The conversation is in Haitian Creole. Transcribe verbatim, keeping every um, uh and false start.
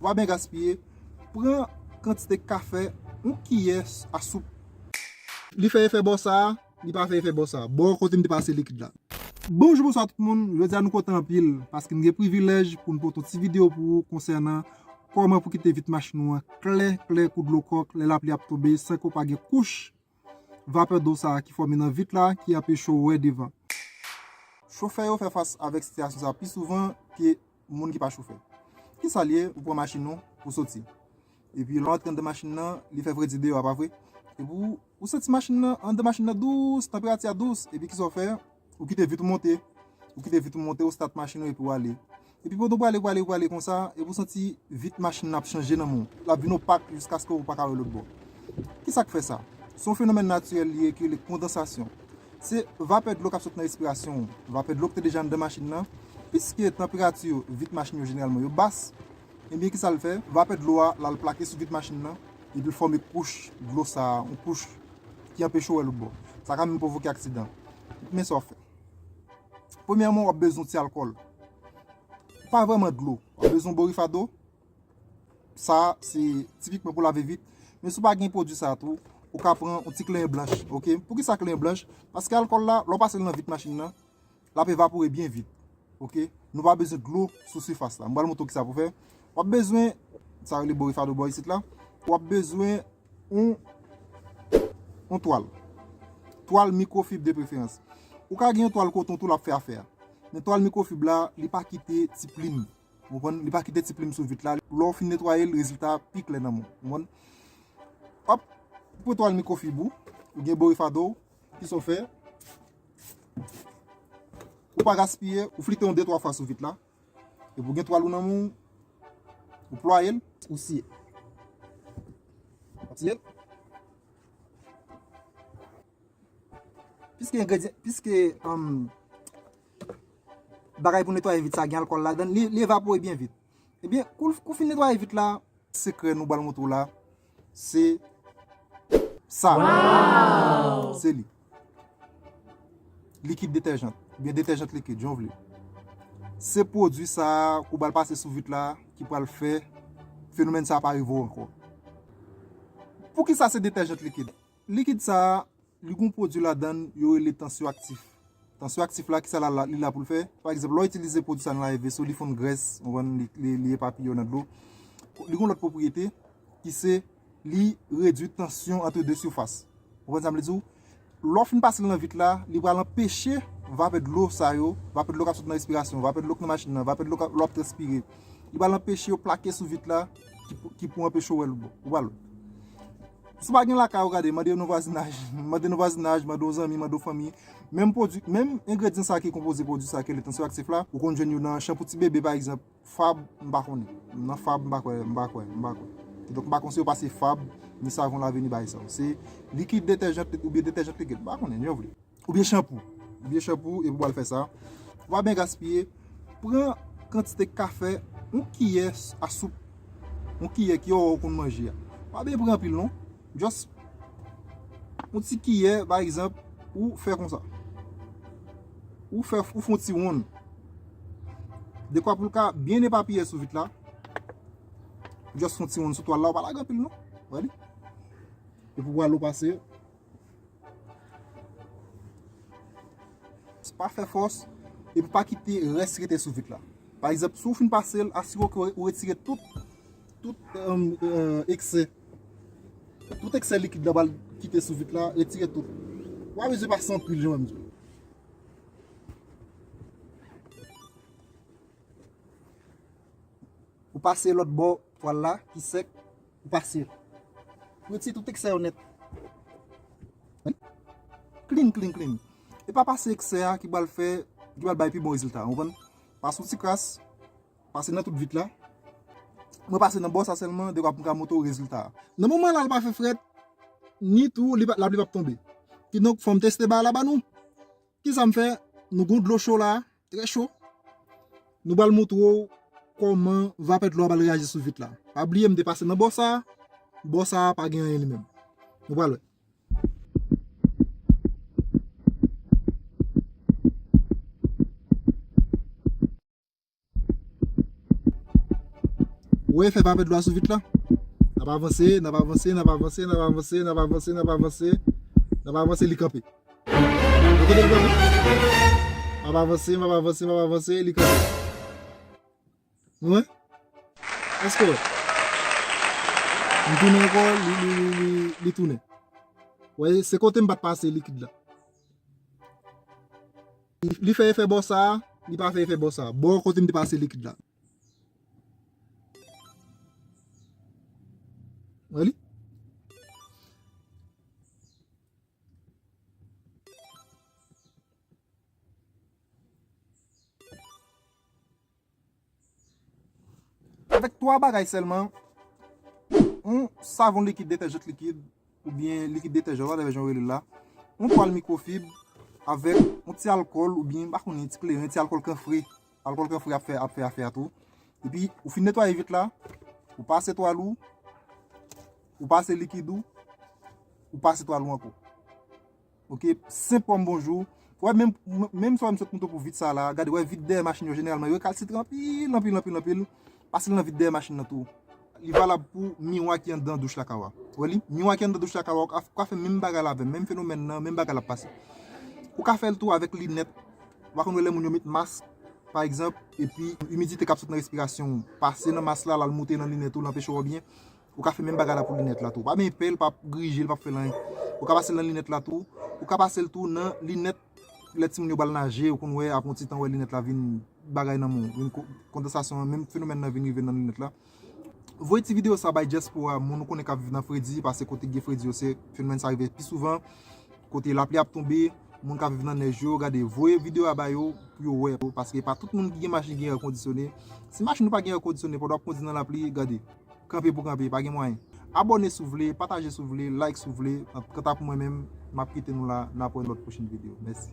Ou pa byen gaspiye, pran kantite k ka fè yon kiyè a soup. Li fè efè bò sa a, li pa fè efè bò sa a. Bò kote m te pase likid la. Bonjou, bonswa tout moun. Jodi a nou kontan anpil paske n gen privilèj pou n pote yon ti videyo pou ou konsènan kòman pou kite vit machin ou an klè, klè kou dlo kòk lè lapli ap tonbe san ke w pa gen kouch vapè dlo sa a ki fòme nan vit la ki anpeche w wè devan. Chofè yo fè fas avèk sitiyasyon sa a pi souvan ke moun ki pa chofè. Kisa l ye? Ou pran machin ou pou soti. Epi lè w antre anndan machin nan, li fè fredi deyò a, pa vre? Epi ou, ou santi machin nan, anndan machin nan dous, tanperati a dous. Epi kisa w fè? Ou kite vit ou monte. Ou kite vit ou monte, ou stat machin ou epi w ale. Epi pandan w prale, prale, prale konsa, epi w santi vit machin nan ap chanje nan men w. L ap vin opak jiskaske ou pa ka wè lòt bò. Kisa k fè sa? Se yon fenomèn natirèl li ye ki rele kondansasyon. Se vapè dlo k ap sot nan respirasyon w, vapè dlo ki te deja anndan machin nan. Piske tanperati vit machin yo jeneralman yo bas, ebyen kisa l fè? Vapè dlo a l al plake sou vit machin nan, epi l fòme kouch dlo sa a, yon kouch ki anpeche w wè lòt bò. Sa ka menm pwovoke aksidan. Men sa w ap fè. Premyèman, w ap bezwen yon ti alkòl. Pa vrèman dlo. W ap bezwen yon borifado. Sa, se tipikman pou lave vit. Men si w pa gen pwodui sa a tou, ou ka pran yon ti klenyen blanch, oke? Poukisa klenyen blanch? Paske alkòl la, lè w pase l nan vit machin nan, l ap evapore byen vit, oke? Nou pa bezwen dlo sou sifas la. M pral montre w kisa pou fè. W ap bezwen, sa rele borifado bò isit la. W ap bezwen yon, yon twal. Twal mikwofib de preferans. Ou ka gen yon twal koton tou, l ap fè afè a. Men twal mikwofib la, li pa kite ti plim. Ou konprann? Li pa kite ti plim sou vit la. Lè w fin netwaye l, rezilta a pi klè nan men w. Ou konprann? Hop, ou pran twal mikwofib ou, ou gen borifado w, kisa w fè? Ou pa gaspiye, ou flite yon de twa fwa sou vit la. Epi w gen twal ou nan men w, ou plwaye l, ou siye. Ou siye l. Piske engredyan, piske, um, bagay pou netwaye vit sa gen alkòl ladan l, li, li evapore byen vit. Ebyen, kou, kou fin netwaye vit la, sekrè nou pral montre w la, se sa. Se li. Likid detèjan, oubyen detèjan likid, jan w vle. Se pwodui sa a ou pral pase sou vit la ki pral fè fenomèn sa a pa rive w ankò. Poukisa se detèjan likid? Likid sa a, li gon pwodui ladan l yo rele tansyon aktif. Tansyon aktif la, kisa l la, li la pou l fè? Pa egzanp, lè w itilize pwodui sa nan lave veso, li fonn grès, ou konprann, li, li, li epapiye nan dlo. Li gon lòt pwopriyete ki se li redui tansyon ant de sifas. Ou konprann sa m vle di w? Lè w fin pase l nan vit la, li pral anpeche vapè dlo sa yo, vapè dlo k ap sot nan respirasyon, vapè dlo k nan machin nan, vapè dlo k ap, lè w ap transpire, li pral anpeche yo plake sou vit la, ki pou, ki pou anpeche w wè lòt bò. Ou pa lòt. Si w pa gen lakay ou, gade, mande nan vwazinaj, mande nan vwazinaj, mande yon zanmi, mande yon fanmi. Menm pwodui, menm engredyan sa ki konpoze pwodui sa ki rele tansyon aktif la, ou konn jwenn yo nan chanpou ti bebe, pa egzanp, Fab, m pa konnen. Nan Fab, m pa kwè, m pa kwè, m pa kwè. Kidonk, m pa konseye w pase Fab, ni savon lave, ni bagay sa yo. Se likid detèjan oubyen detèjan likid, m pa konnen, jan w vle. Oubyen chanpou. Oubyen chanpou, epi w al fè sa. Ou pa byen gaspiye. Pran kantite k ka fè yon kiyè a soup. Yon kiyè kiyè w konn manje a. Pa byen pran anpil, non. Just yon ti kiyè, pa egzanp, ou fè konsa. Ou fè, ou fè yon ti wonn. Dekwa pou l ka byen epapiye sou vit la. Just fè yon ti wonn sou twal la, ou pa lage anpil non. Wè li? Epi w ale w pase. Pa fè fòs, epi pa kite rès rete sou vit la. Pa egzanp, si w fin pase l, asire w ke w retire tout, tout, euh, euh, eksè. Tout eksè likid la pral kite sou vit la, retire tout. Ou pa bezwen pase anpil, jan m di w. Ou pase lòt bò twal la ki sèk, ou pase l. Retire tout eksè yo nèt. Clean, clean, clean. E pa pase eksè a ki pral fè, ki pral bay pi bon rezilta, ou konprann? Pase yon ti kras, pase nan tout vit la. Mwen pase nan bò sa sèlman, dekwa pou m ka montre w rezilta a. Nan moman la, l pa fè frèt, ni tou, li pa, lapli p ap tonbe. Kidonk, fò m teste bagay la ba nou. Kisa m fè? Nou gon dlo cho la, trè cho. Nou pral montre w kòman vapè dlo a pral reyaji sou vit la. Pa bliye m te pase nan bò sa, bò sa pa gen anyen li menm. Nou pral wè. Ou Wè, fè pa pèd dlo a sou vit la. N ap avanse, n ap avanse, n ap avanse, n ap avanse, n ap avanse, n ap avanse, n ap avanse, n ap avanse, li kanpe. Ou kote li kanpe? M ap avanse, m ap avanse, m ap avanse, li kanpe. Nou wè? Èske w wè? M tounen ankò, li, li, li, li, li tounen. Wè, se kote m pa t pase likid la. Li, li fè efè bò sa a, li pa fè efè bò sa a. Bò kote m te pase likid la. Wè li? Avèk twa bagay sèlman, yon savon likid detèjan likid, oubyen likid detèjan, whatever jan w rele l la, yon twal mikwofib, avèk yon ti alkòl, oubyen, m pa konnen, ti kleren, ti alkòl kanfre. Alkòl kanfre ap fè, ap fè afè a tou. Epi, ou fin netwaye vit la, ou pase twal ou, ou pase likid ou, ou pase twal ou ankò. Ok, senp kòm bonjou. Wè, menm, menm si w wè m sot moute pou vit sa la, gade, wè, vit dèyè machin yo jeneralman, yo rekalsitre anpil, anpil, anpil, anpil. Pase l nan vit dèyè machin nan tou. Li valab pou miwa ki anndan douch lakay ou a. Wè li? Miwa ki anndan douch lakay ou a, ou ka, ou ka fè menm bagay la avè l, menm fenomèn nan, menm bagay la ap pase. Ou ka fè l tou avèk linèt. Ou pa konn wè lè moun yo met mask, pa egzanp, epi imidite k ap sot nan respirasyon ou pase nan mask la, l al moute nan linèt ou, l anpeche w wè byen. Ou ka fè menm bagay la pou linèt la tou. Pa benyen pè, l p ap grije, l p ap fè l anyen. Ou ka pase l nan linèt la tou. Ou ka pase l tou nan linèt lè timoun yo pral naje, ou konn wè, apre yon ti tan, wè linèt la vin bagay nan men w, vin ko-, kondansasyon an, menm fenomèn nan vin rive nan linèt la. Voye ti videyo sa bay dyaspora, moun ou konnen k ap viv nan fredi, paske kote k gen fredi yo, se fenomèn sa rive pi souvan. Kote lapli ap tonbe, moun k ap viv nan nèj yo, gade, voye videyo a ba yo pou yo wè, paske pa tout moun ki gen machin ki gen èkondisyone. Si machin ou pa gen èkondisyone, pandan w ap kondi nan lapli, gade, kanpe pou kanpe, pa gen mwayen. Abòne si w vle, pataje si w vle, like si w vle. Kanta pou mwen menm, m ap kite nou la, n ap wè nan lòt pwochen videyo. Mèsi.